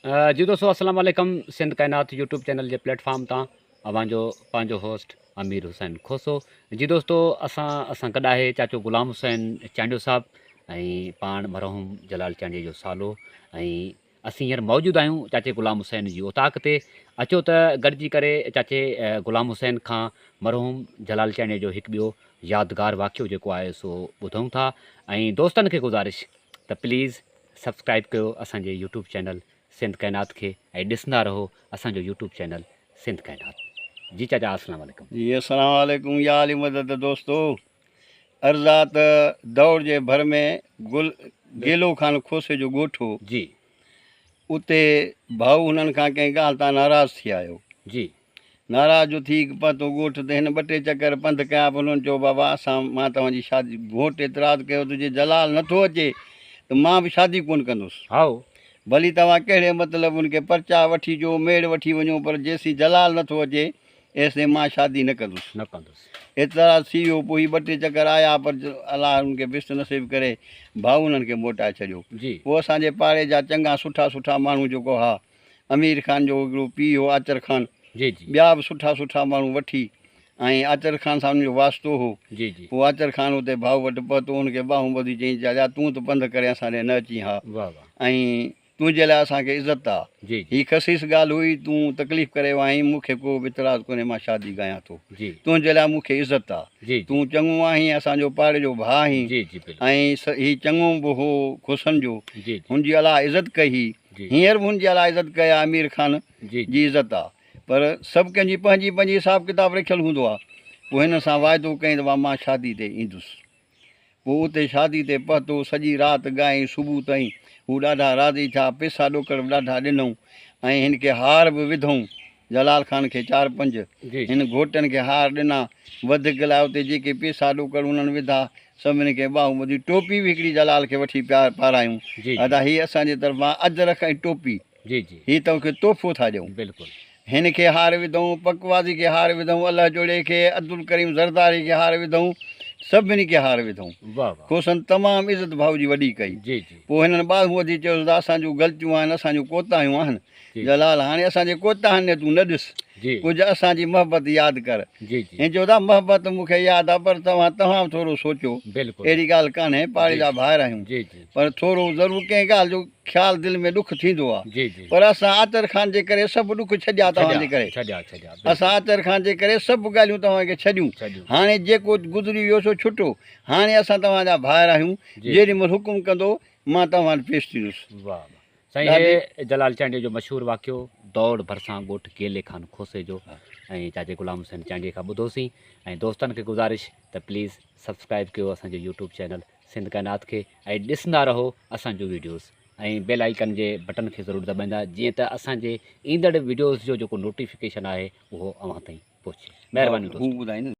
جي دوستو السلام عليڪم سنڌ ڪائنات يوٽيوب چينل جي پليٽ فارم تان اوهان جو پنهنجو هوسٽ امير حسين کوسو جي دوستو اسان اسان گڏ آهي چاچو غلام حسين چانڊيو صاحب ۽ پاڻ مرحوم جلال چانڊيي جو سالو ۽ اسين هينئر موجود آهيون چاچي غلام حسين جي اوطاق تي اچو ته گڏجي ڪري چاچي غلام حسين کان مرحوم جلال چانڊيي جو هڪ ٻيو يادگار واقعو جيڪو آهي سو ٻڌون ٿا ۽ دوستن کي گذارش ته پليز سبسڪرائب ڪيو اسان جي يوٽيوب چينل سنڌ ڪائنات کي ۽ ڏسندا رهو اسان جو يوٽيوب چينل سنڌ ڪائنات جي چاچا السلام عليڪم. جي السلام عليڪم يا علي مدد دوستو عرض آ ته دوڙ جي ڀر ۾ گل گيلو خان کوسي جو ڳوٺ هو جي. اتي ڀائو هنن کان ڪنهن ڳالهه تان ناراض ٿي آيو جي. ناراض جو ٿي پهتو ڳوٺ ته هن ٻه ٽي چڪر پنڌ ڪيا پر هنن چيو بابا اسان مان توهان جي شادي گهوٽ اعتراض ڪيو ته جي جلال نٿو اچي ته مان به شادي ڪونه ڪندس. هائو. ڀلي توهان ڪهڙي مطلب ان کي پرچا وٺي اچو ميڙ وٺي وڃو پر جيسين جلال نٿو اچي ايسين مان شادي نه ڪندس. نه ڪندس. اعتراض ٿي ويو پوء هي ٻه ٽي چڪر آيا پر الله انهن کي بست نصيب ڪري ڀائو انهن کي موٽائي ڇڏيو. جي. پوء اسان جي پاڙي جا چڱا سٺا سٺا ماڻهو جيڪو ها امير خان جو هڪڙو پيء هو آچر خان جي جي. ٻيا به سٺا سٺا ماڻهو وٺي ۽ آچر خان سان ان جو واسطو هو. جي جي. پوء آچر خان اتي ڀائو وٽ پهتو ان کي ٻانهون ٻڌي چيائين چاچا تون ته پنڌ ڪري اسان ڏي نه اچين ها واه واه. ۽ تنهنجي لاء اسان کي عزت آ. جي جي. هي خسيس ڳالهه هئي تون تڪليف ڪري ويو آهين مون کي ڪو به اعتراض ڪونهي مان شادي ڳايان ٿو. جي. تنهنجي لاء مون کي عزت آ. جي جي. تون چڱو آهين اسان جو پاڙي جو ڀاء آهين جي جي بلڪل. ۽ هي چڱو به هو کوسن جو جي جي. هن جي الله عزت ڪئي هئي. هينئر به هن جي الا عزت ڪئي آ امير خان جي عزت آ پر سڀ ڪنهن جي پنهنجي پنهنجي حساب ڪتاب رکيل هوندو آ پوء هن سان واعدو ڪيائين ته مان شادي تي ايندس پوء اتي شادي تي پهتو سڄي رات ڳائين صبح تائين هو ڏاڍا راضي ٿيا پيسا ڏوڪڙ به ڏاڍا ڏنئون ۽ هن کي هار به وڌئون جلال خان کي چار پنج هن گهوٽن کي هار ڏنا وڌڪ لاء اتي جيڪي پيسا ڏوڪڙ انهن وڌا سڀني کي ٻانهون ٻڌي ٽوپي به هڪڙي جلال کي وٺي پيار پارايون ادا هي اسان جي طرفان اجرڪ ۽ ٽوپي هي توکي تحفو ٿا ڏيون. هن کي هار وڌئون، پڪوازي کي هار وڌئون، الله جوڙي کي، عبدالڪريم زرداري کي هار وڌئون، سڀني کي هار وڌئون. کوسن تمام عزت ڀائو جي وڏي ڪئي. پوء هنن ٻانهون ٻڌي چيس ته اسان جون غلطيون آهن، اسان جون ڪوتاهيون آهن. جلال هاڻي اسان جي ڪوتاهين ڏي تون نه ڏس، ڪجهه اسان جي محبت ياد ڪر. هن چيو ته محبت مون کي ياد آ پر توهان توهان به ٿورو سوچيو، اهڙي ڳالهه ڪانهي، پاڙي جا ڀائر آهيون، پر ٿورو ضرور ڪنهن ڳالهه جو خيال دل ۾ ڏک ٿيندو آ، پر اسان آچر خان جي ڪري سڀ ڏک ڇڏيا توهان جي ڪري، اسان آچر خان جي ڪري سڀ ڳالهيون توهان کي ڇڏيون، هاڻي جيڪو گذري ويو سو ڇٽو، هاڻي اسان توهان جا ڀائر آهيون، جيڏي مهل حڪم ڪندو مان توهان وٽ پيش ٿيندس. سائين هي جلال چانڊيي جو مشهور واقعو دوڙ ڀرسان ڳوٺ گيلي خان کوسي جو ۽ چاچي غلام حسين چانڊيي کان ٻڌوسين ۽ دوستن کي گذارش ته پليز سبسڪرائب ڪيو اسان جو يوٽيوب چينل سنڌ ڪائنات کي ۽ ڏسندا رهو اسان جون ويڊيوز ۽ بيل آئيڪن جي بٽن کي ضرور دٻائيندا جيئن ته اسان جي ايندڙ ويڊيوز جو جيڪو نوٽيفڪيشن آهي اهو اوهان تائين پهچي مهرباني دوستو.